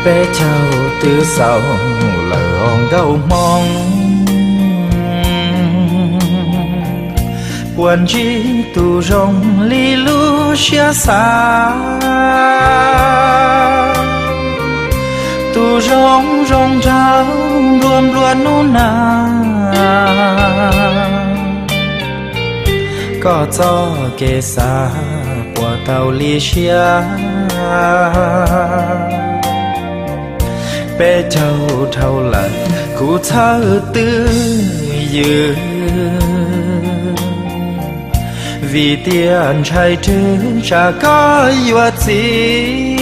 Peb caug twb xaus lawm os nkauj Hmoob, puas ntsib tus zoo li lub siab xav, tus zoo zoo nraug nplua nplua hnub nag. Koj txoj kev xav puas tau li siab? Peb caug dhau lawm kuv txhawj twb ywm, vim tias ntshai twb tsam koj yuav txiv,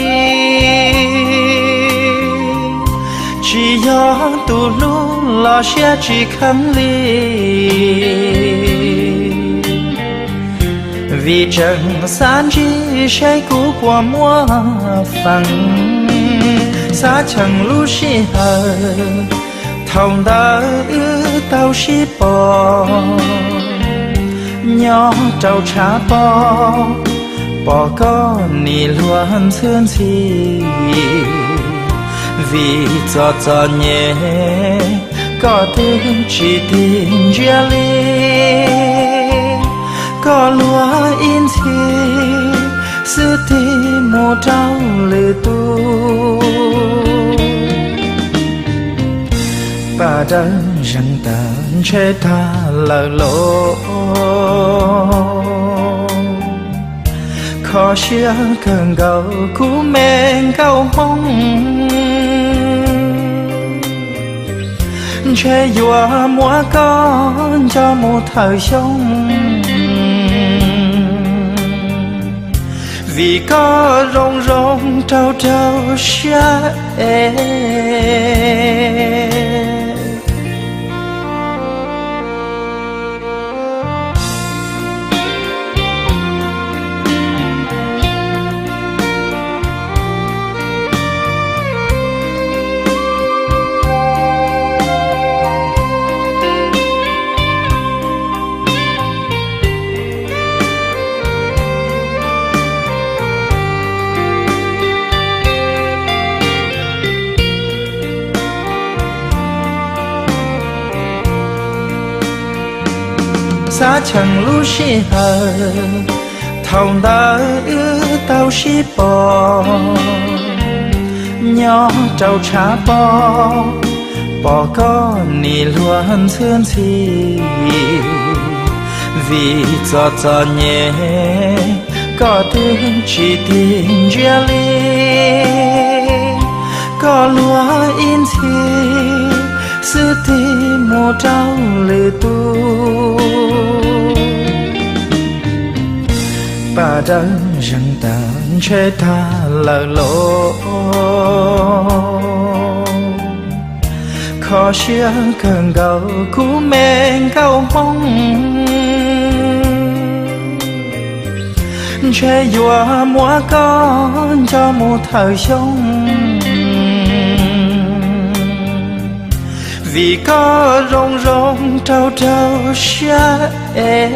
tsis yog tus hlub los siab tsis kheev li, vim tseem xav ntsib seb kuv puas muaj feem, xav cheem lub sij hawm thaum ntawd wb tau sib pom, nyob rau tshav pob pom koj nim luag ntxhwb ntxhi, vim txom txom nyem koj twb tsis tig ntsia li, koj luag ib ntxhi xwb tig mus rau lwm tus. Paj dawb zeeg tawm ntshe tag lawm los, kho siab kawg nkaus kuv me nkauj Hmoob, ntshe yuav muab koj nco mus thawm xyoo, vim koj zoo zoo rau rau siab es. Xav cheem lub sij hawm thaum ntawd wb tau sib pom, nyob rau tshav pob pom koj nim luag ntxhwb ntxhi, vim txom txom nyem koj twb tsis tig ntsia li, koj luag ib ntxhi xwb tig mus rau lwm tus. Paj dawb zeeg tawm ntshe tag lawm los, kho siab kawg nkaus kuv me nkauj Hmoob, ntshe yuav muab koj nco mus thawm xyoo, vim koj zoo zoo rau rau siab es.